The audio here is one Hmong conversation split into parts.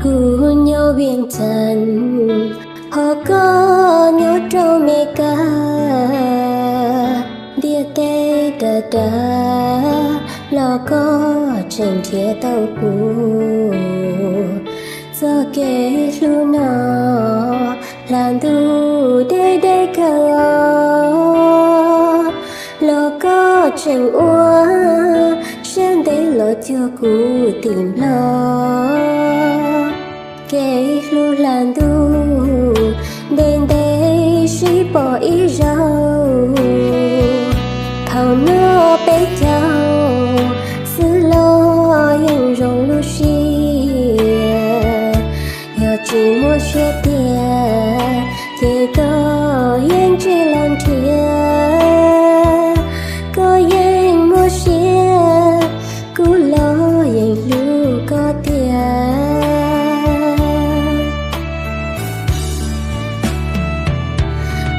Kuv nyob Vias Cas, ho koj nyob rau Mes Kas, ntiaj teb dav dav los koj tseem nrhiav tau kuv. Txoj kev hlub no hla ntuj deb deb kawg, los koj tseem ua siab ntev los cuag kuv tim Nplog. Kev hlub hla ntuj ntev ntev sib pom ib zaug, thaum noj peb caug xwb los yeej zoo lub siab. Yog tsis muaj siab tiag ces koj yeej tsis los nrhiav. Koj yeej muaj siab, kuv los yeej hlub koj tiag.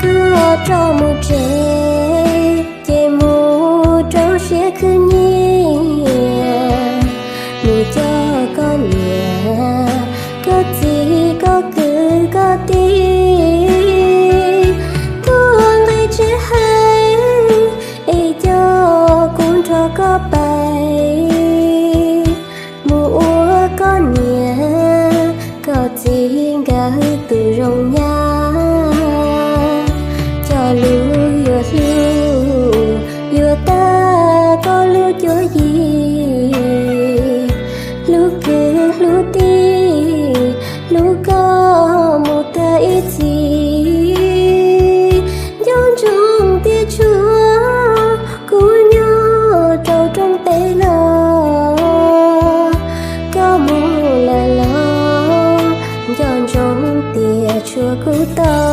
Koj rov mus tsev ces mus rau siab khwv nyiaj, mus coj koj niam koj txiv koj kwv koj tij tuaj nqis tsev hais, es coj kuv nrog koj pais mus ua koj niam koj txiv nkawd tus zoo nyab. Coj lub yuav hlub, yuav tag koj lub cuab yig, hlub kwv hlub tij, hlub koj mus tag ib txhis. Nco ntsoov tias tshuav kuv nyob rau rooj teb no, koj mus lawm los nco ntsoov tias tshuav kuv tos.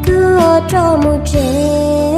Koj rov mus tsev